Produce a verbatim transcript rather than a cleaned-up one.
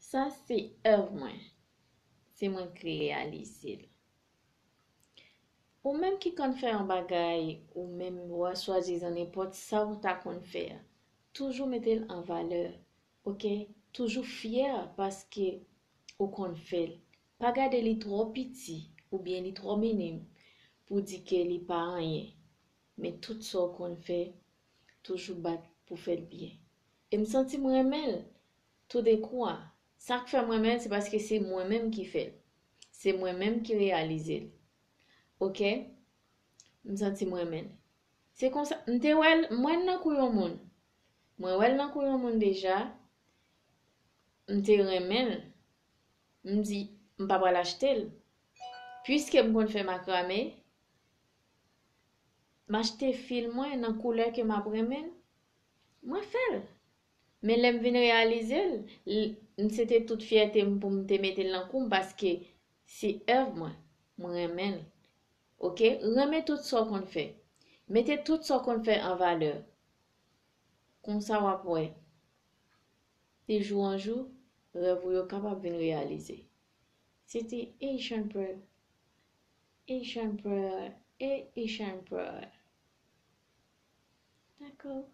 Sa se èv mwen. Se mwen ki reyalize l. Ou menm ki konn fè yon bagay, ou menm ou a swadizan nenpòt sa ou ta konn fè a, toujou mete l an valè, oke? Toujou fyè paske ou konn fè l. Pa gade li twò piti oubyen li twò minim pou di ke li pa anyen. Men tout sa w konn fè, toujou bat pou fè l byen. E m santi m renmen l toudenkou a. Sa k fè m renmen l, se paske se mwen menm ki fè l. Se mwen menm ki reyalize l. Oke? M santi m renmen l. Se konsa, m te wè l, m wè l nan kou yon moun. Mwen wè l nan kou yon moun deja. M te renmen l. M di, m pa pral achte l. Piske m konn fè makrame, m achte fil mwen nan koulè ke m ap renmen l, mwen fè l. Men lè m vin reyalize l, l, m, se te tout fyète m pou m te mete l nan kou m, paske se èv mwen, m renmen l. Oke? Renmen tout sa w konn fè. Mete tout sa w konn fè an valè. Konsa w ap wè, de jou an jou, rèv ou yo kapab vin reyalize. Se te Asian Pearl. Asian Pearl. E Asian Pearl. Dakò.